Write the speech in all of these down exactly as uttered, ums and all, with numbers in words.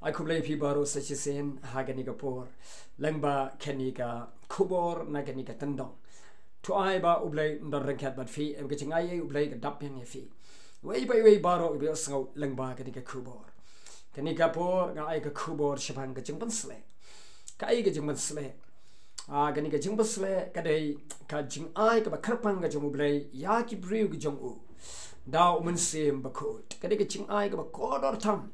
Ai khublei phi baroh sa shisien ha kane ka por lyngba kane ka khubor na kane ka tyndong. To ai ba U Blei un don ryngkat bad phi, em ka jingai U Blei ka dap biang ïa phi. Wei ba wei baroh ba ïohsngew lyngba kane ka khubor. Kane ka por nga ai ka khubor shaphang ka jingpynsleh. Ka ai ka jingpynsleh. Ah, kane ka jingpynsleh ka dei ka jingai kaba kyrpang ka jong U Blei ïa ki briew ki jong u da U Mynsiem Bakhuid. Ka dei ka jingai kaba kordor tam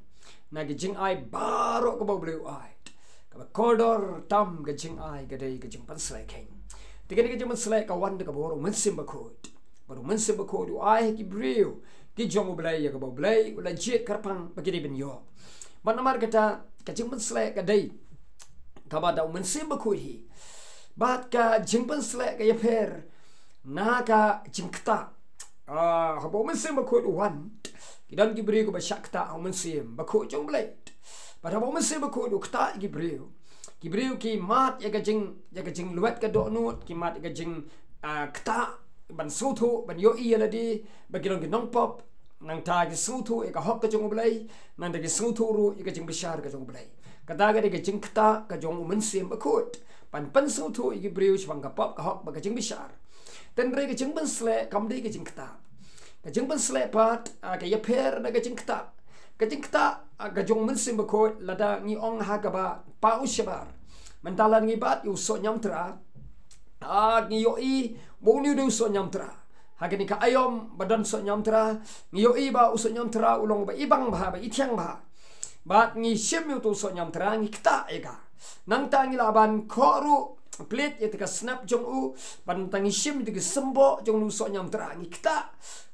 na ki jingai baroh kaba U Blei u ai. Kaba kordor tam ka jingai ka dei ka jingpynsleh khein. Te kane ka jingpynsleh ka wan da ka bor U Mynsiem Bakhuid. Bad U Mynsiem Bakhuid u ai ha ki briew ki jong U Blei ïa kaba U Blei u la jied kyrpang ba ki dei ban ïoh. Bad namar kata ka jingpynsleh ka dei kaba da U Mynsiem Bakhuid hi. Bad ka jingpynsleh ka ïapher na ka jingktah. Ah, haba U Mynsiem Bakhuid u wan, ki don ki briew kiba shah ktah ha U Mynsiem Bakhuid jong U Blei. Bad haba U Mynsiem Bakhuid u ktah ïa ki briew, ki briew ki mad ïa ka jing, ïa ka jinglwet ka dohnud, ki mad ïa ka jing, ah, ktah, ban sngewthuh, ban ïohi ïa lade ba ki long ki nongpop. Nangta ki sngewthuh ïa ka hok ka jong U Blei, nangta ki sngewthuh ruh ïa ka jingbishar ka jong U Blei. Kata ka dei ka jingktah ka jong U Mynsiem Bakhuid ban pynsngewthuh ïa ki briew shaphang ka pop, ka hok bad ka jingbishar. Hynrei ka jingpynsleh kam dei ka jingktah. Ka jingpynsleh pat, ah, ka ïapher na ka jingktah. Ka jingktah, ah, ka jong U Mynsiem Bakhuid lada ngi ong ha kaba paw shabar. Mynta lada ngi bat ïa u soh ñiamtra, ah, ngi ïohi ba une u dei u soh ñiamtra. Ha kane ka aïom ba don soh ñiamtra, ngi ïohi ba u soh ñiamtra u long ba ibang bha, ba ithiang bha. Bad ngi shim ïa uto u soh ñiamtra, ngi ktah ïa ka. Nangta ngi lah ban khoh ruh, plie ïa kata ka snep jong u, bad nangta ngi shim ïa kata ka symboh jong une u soh ñiamtra, ngi ktah.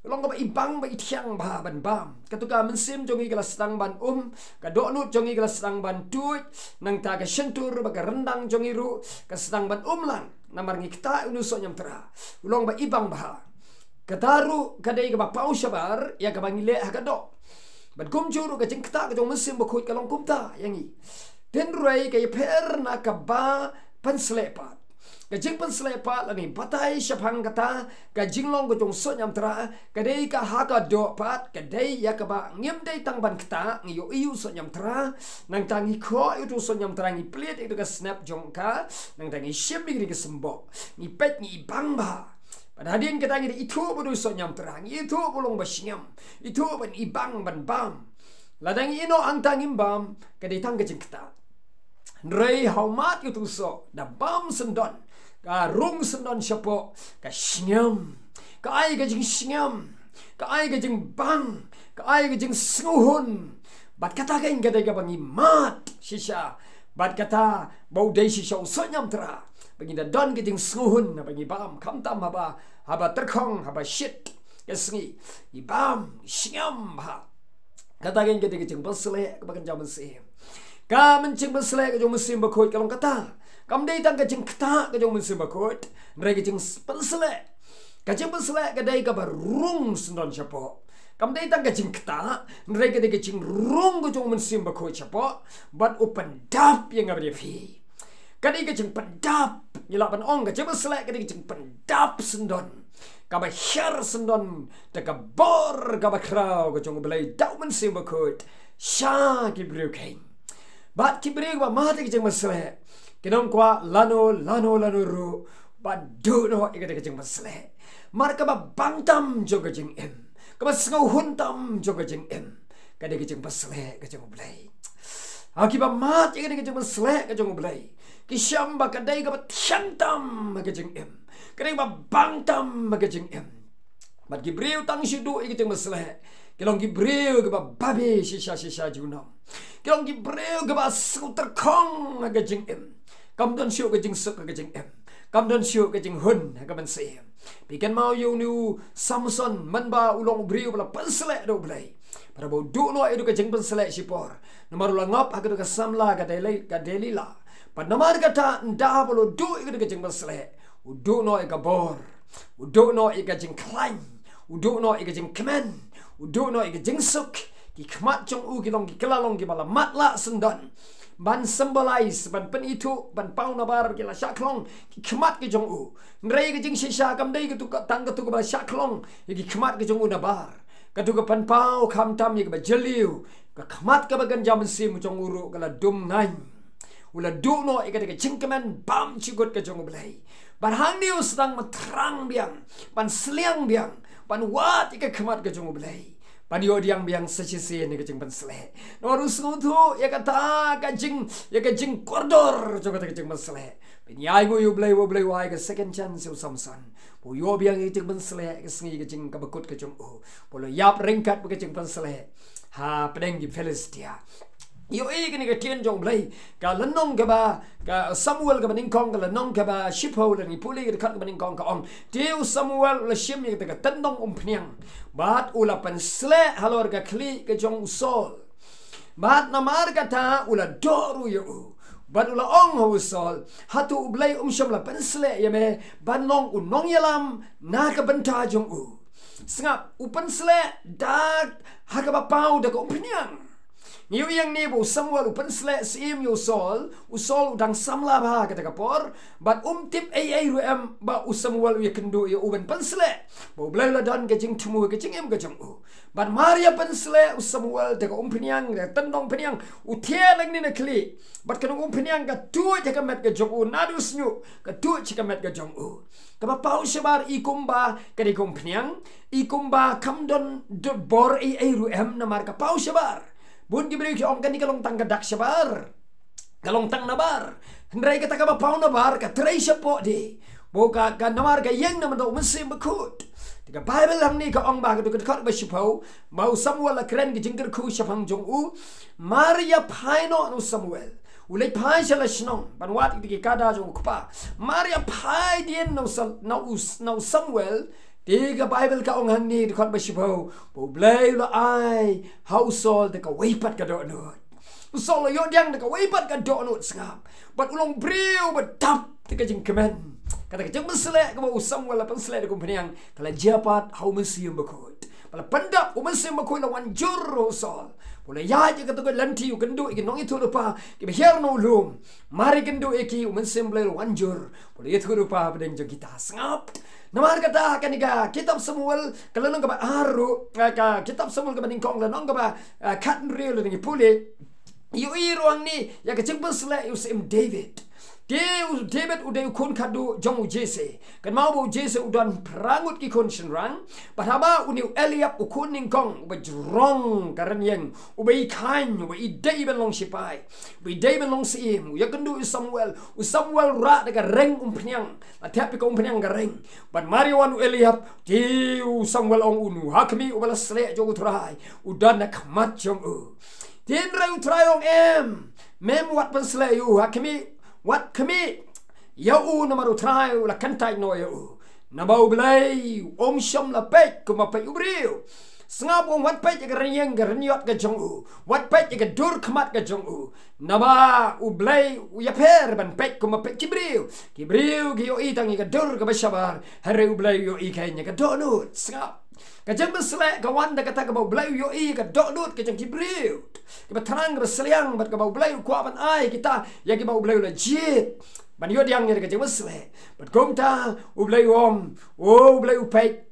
U long kaba ibang, ba ithiang bha ban bam. Kato ka mynsiem jong ngi ka la sdang ban um, ka dohnud jong ngi ka la sdang ban tuid, nangta ka shyntur bad ka ryndang jong ngi ruh ka sdang ban um lang. Namar ngi ktah ïa une u soh ñiamtra. U long ba ibang bha. Kata ruh ka dei kaba paw shabar ïa kaba ngi leh ha ka doh. Bad kumjuh ruh ka jingktah ka jong U Mynsiem Bakhuid ka long kumta ïa ngi. Hynrei ka ïapher na kaba pynsleh pat. Ka jingpynsleh pat lane batai shaphang kata ka jinglong ka jong u soh ñiamtra, ka dei ka ha ka doh pat, ka dei ïa kaba ngim dei tang ban ktah, ngi ïohi ïa u soh ñiamtra, nangta ngi khoh ïa uto u soh ñiamtra, ngi plie ïa kata ka snep jong ka, nangta ngi shim ïa kata ka symboh, ngi peit, ngi ibang bha. Bad hadien kata ngi da ithuh ba u dei u soh ñiamtra, ngi ithuh ba u long ba shngiam, ithuh ban ibang ban bam. Lada ngi ïehnoh hangta ngim bam, ka dei tang ka jingktah. Hynrei haba mad ïa uto u soh, da bam syndon, ka rung syndon shapoh, ka shngiam, ka ai ka jingshngiam, ka ai ka jingbang, ka ai ka jingsngewhun. Bad kata keiñ ka dei kaba ngi mad shisha. Bad kata ba u dei shisha u soh ñiamtra, ba ngi da don ka jingsngewhun haba ngi bam, khamtam haba, haba tyrkhong, haba shit ka sngi, ngi bam, shngiam bha. Kata keiñ ka dei ka jingpynsleh kaba kynja mynsiem. Ka jingpynsleh ka jong U Mynsiem Bakhuid ka long kata. Kam dei tang ka jingktah ka jong U Mynsiem Bakhuid, hynrei ka jingpynsleh, ka jingpynsleh ka dei kaba rung syndon shapoh. Kam dei tang ka jingktah, hynrei ka dei ka jingrung ka jong U Mynsiem Bakhuid shapoh, bad u pyndap ïa nga bad ïa phi. Ka dei ka jingpyndap, ngi lah ban ong ka jingpynsleh ka dei ka jingpyndap syndon, kaba hiar syndon da ka bor kaba khraw ka jong U Blei da U Mynsiem Bakhuid sha ki briew keiñ. Bad ki briew kiba mad ïa ka jingpynsleh, ki nongkwah lano lano lano ruh ban duh noh ïa kata ka jingpynsleh. Namar kaba bang tam jong ka jingim, kaba sngewhun tam jong ka jingim, ka dei ka jingpynsleh ka jong U Blei. Ha kiba mad ïa kata ka jingpynsleh ka jong U Blei, ki shem ba ka dei kaba thiang tam ha ka jingim, ka dei kaba bang tam ha ka jingim. Bad ki briew tang shu duh ïa ka jingpynsleh, ki long ki briew kiba babe shisha shisha junom. Ki long ki briew kiba sngewtyrkhong ha ka jingim. Kam don shuh ka jingsuk ha ka jingim. Kam don shuh ka jinghun ha ka mynsiem. Phi kynmaw ïa une u Samson, mynba u long u briew ba la pynsleh da U Blei. Bad haba u duh noh ïa ka jingpynsleh shipor, namar u la ngop ha ka samla ka Deli-, ka Delila. Bad namar kata ynda ba u la duh ïa ka jingpynsleh, u duh noh ïa ka bor, u duh noh ïa ka jingkhlaiñ, u duh noh ïa ka jingkmen, u duh noh ïa ka jingsuk. Ki khmat jong u ki long ki kylla long kiba la matlah syndon. Ban symbolize, ban pynithuh, ban paw nabar ki la shah khlong ki khmat ki jong u. Hynrei ka jingshisha kam dei katu ka, tang katu kaba la shah khlong ïa ki khmat ki jong u nabar. Katu ka pynpaw khamtam ïa kaba jylliew ka khmat kaba kynja mynsiem jong u ruh ka la dum ngaiñ. U la duh noh ïa kata ka jingkmen bymjukut ka jong U Blei. Bad hangne u sdang ban thrang biang, ban sliang biang, ban wad ïa ka khmat ka jong U Blei, ban ïoh pdiang biang sa shisien ïa ka jingpynsleh. Namar u sngewthuh ïa kata ka jing, ïa ka jingkordor jong kata ka jingpynsleh. Pynïaid nguh ïa U Blei, U Blei u ai ka second chance ïa u Samson. Ba u ïoh biang ïa ka jingpynsleh, ka sngi ka jing kaba kut ka jong u. Ba u la ïap ryngkat bad ka jingpynsleh hapdeng ki Philistia. Ïohi kane ka ktien jong U Blei, ka lynnong kaba, ka Samuel kaba nyngkong, ka lynnong kaba shiphew, lane ngi pule ka dkhot kaba nyngkong ka ong: Te u Samuel u la shim ïa kata ka tyndong umphniang, bad u la pynsleh halor ka khlieh ka jong u Saul. Bad namar kata u la doh ruh ïa u. Bad u la ong ha u Saul: Hato U Blei um shym la pynsleh ïa me ban long u nongïalam na ka bynta jong u? Sngap, u pynsleh da ha kaba paw da ka umphniang. Ngi ïohi hangne ba u Samuel u pynsleh syiem ïa u Saul, u Saul u dang samla bha kata ka por, bad um tip ei ei ruh em ba u Samuel u ïakynduh ïa u ban pynsleh. Ba U Blei u la don ka jingthmu ha ka jingim ka jong u. Bad mar ïa pynsleh u Samuel da ka umphniang, da ka tyndong umphniang, u thiah hangne na khlieh. Bad kane ka umphniang ka tuid ha ka met ka jong u, naduh shñiuh ka tuid ha ka met ka jong u. Kaba paw shabar i kumba kane ka umphniang, i kumba kam don dot bor ei ei ruh em namar ka paw shabar. Bun ki briew ki ong kane ka long tang ka dak shabar, ka long tang nabar. Hynrei kata kaba paw nabar ka trei shapoh de. Ba ka, ka namar ka ïeng na ka bynta U Mynsiem Bakhuid. Te ka Baibl hangne ka ong ba, ka dkhot ba shiphew, ba u Samuel u la kren ka jingkyrkhu shaphang jong u. Mar ïa phai noh na u Samuel, u leit phai sha la shnong ban wad ïa ki kada jong u kpa. Mar ïa phai dien na u Sa-, na u, na u Samuel, te ka Baibl ka ong hangne, dkhot ba shiphew, ba U Blei u la ai ha u Saul da kawei pat ka dohnud. U Saul u la ïoh pdiang da kawei pat ka dohnud, sngap. Bad u long briew ba dap da ka jingkmen. Kata ka jingpynsleh kaba u Samuel u la pynsleh da ka umphniang, ka la jia pat ha U Mynsiem Bakhuid. Ba la pyndap, U Mynsiem Bakhuid u la wan jur ha u Saul. Ba u la ïaid ïa kata ka lynti, u kynduh ïa ki nongïathuhlypa kiba hiar na u lum. Mar ïakynduh ïa ki, U Mynsiem Blei u la wan jur. Ba u la ïathuhlypa hapdeng jong kita, sngap. Namar kata kane ka kitab Samuel, ka lynnong kaba ar ruh, ka, ka kitab Samuel kaba nyngkong, lynnong kaba, ah, khathynriew, lada ngi pule, ïohi ruh hangne ïa ka jingpynsleh ïa u Syiem David. Te u David u dei u khun khatduh jong u Jesse. Kynmaw ba u Jesse u don phra ngut ki khun shynrang. Bad haba une u Eliab u khun nyngkong, uba jrong ka rynïeng, uba i khaiñ, uba i dei ban long shipai, uba i dei ban long syiem, u ïakynduh ïa u Samuel, u Samuel u rah da ka reng umphniang. La thep ïa ka umphniang ka reng. Bad mar ïa wan u Eliab, te u Samuel u ong, une u ha khmih uba la sleh jong U Trai u don ha khmat jong u. Te hynrei U Trai u ong, em, mem wat pynsleh ïa u ha khmih, wat khmih ïa u namar U Trai u la kyntait noh ïa u. Naba U Blei um shym la peit kumba peit u briew. Sngap, u ong wat peit ïa ka rynïeng ka rynïot ka jong u, wat peit ïa ka dur khmat ka jong u. Naba U Blei u ïapher ban peit kumba peit ki briew. Ki briew ki ïohi tang ïa ka dur kaba shabar, hynrei U Blei u ïohi kein ïa ka dohnud. Sngap. Ka jingpynsleh ka wan da kata kaba U Blei u ïohi ïa ka dohnud ka jong ki briew. Kaba thrang, kaba sliang, bad kaba U Blei u kwah ban ai kita ïa kiba U Blei u la jied ban ïoh pdiang ïa ka jingpynsleh. Bad kumta U Blei u ong, o, U Blei u peit,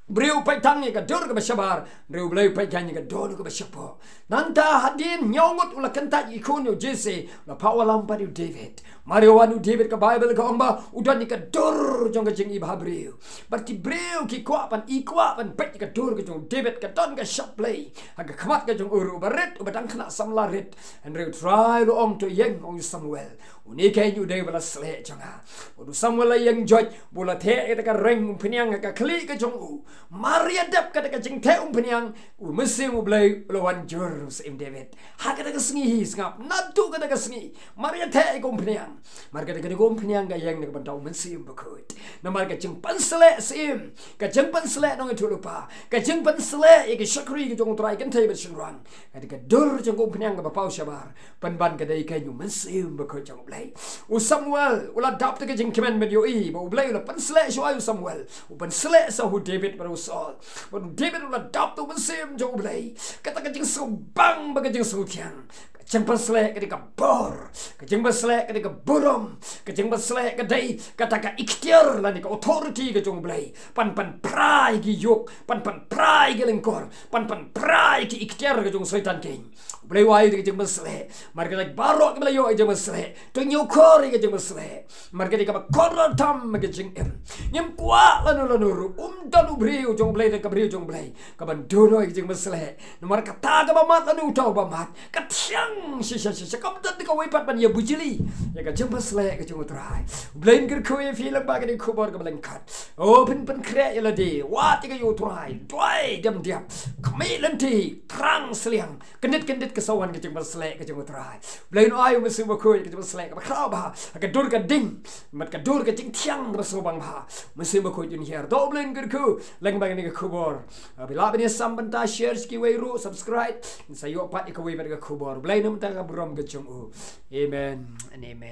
briew u peit tang ïa ka dur kaba shabar, hynrei U Blei u peit kein ïa ka dohnud kaba shapoh. Nangta hadien hynñiew ngut u la kyntait ïa ki khun ïa u Jesse, u la phah wallam pat ïa u David. Mar ïa wan u David, ka Baibl ka ong ba u don ïa ka dur jong ka jingibhabriew. Bad ki briew ki kwah ban, i kwah ban peit ïa ka dur ka jong u David, ka don ka shap Blei ha ka khmat ka jong u ruh, uba rit, uba dang khynnah samla rit. Hynrei U Trai u la ong, to ïeng, ong u Samuel. Une kein u dei uba la sleh jong nga. Bad u Samuel u la ïeng joit, bad u la theh ïa kata ka reng umphniang ha ka khlieh ka jong u. Mar ïa dep kata ka jingtheh umphniang, U Mynsiem U Blei u la wan jur ha u Syiem David. Ha kata ka sngi hi, sngap, naduh kata ka sngi, mar ïa theh ïa ka umphniang, mar kata ka umphniang ka ïeng na ka bynta U Mynsiem Bakhuid. Namar ka jingpynsleh syiem, ka jingpynsleh nongïathuhlypa, ka jingpynsleh ïa ki shakri ka jong U Trai, kynthei bad shynrang, ka dei ka dur jong ka umphniang kaba paw shabar. Pynban ka dei kein U Mynsiem Bakhuid jong U Blei. U Samuel u la dap da ka jingkmen ban ïohi ba U Blei u la pynsleh shuwa ïa u Samuel, u pynsleh sa ha u David bad u Saul. Bad u David u la dap da U Mynsiem jong U Blei. Kata ka jingsngewbang bad ka jingsngewthiang, ka Jingpynsleh ka dei ka bor, ka jingpynsleh ka dei ka burom, ka jingpynsleh ka dei kata ka iktiar lane ka authority ka jong U Blei. Pan pynphra ïa ki juk, pan pynphra ïa ki lyngkor, pan pynphra ïa ki iktiar ka jong Soitan keiñ. U Blei u ai ka jingpynsleh. Namar kata baroh kiba la ïoh ïa ka jingpynsleh, to ñiewkor ïa ka jingpynsleh. Namar kata kaba kordor tam ka jingim. Ngim kwah lano lano ruh, ym don u briew jong U Blei, ka briew jong U Blei, kaban duh noh ïa ka jingpynsleh. Namar kata kaba mad lano uta uba mad, ka thiang shisha shisha. Kam don kawei pat ban ïa bujli ïa ka jingpynsleh ka jong U Trai. U Blei un kyrkhu ïa phi lyngba kane ka khubor kaba lyngkot. O, phin pynkhreh ïa lade, wad ïa ka ïa U Trai, duwai dem diap, khmih lynti, thrang sliang, kyndit kyndit ka sa wan ka jingpynsleh ka jong U Trai. U Blei un ai, u Mynsiem Bakhuid, ka jingpynsleh kaba khraw bha ha ka dur ka ding bad ka dur ka jingthiang kaba sngewbang bha. U Mynsiem Bakhuid un hiar. To U Blei un kyrkhu lyngba kane ka khubor. Phi lah ban ïasam bynta, share sha kiwei ruh, subscribe, ngin sa ïoh pat ïa kawei pat ka khubor. U Blei un ïa ka burom ka jong u. Amen and amen.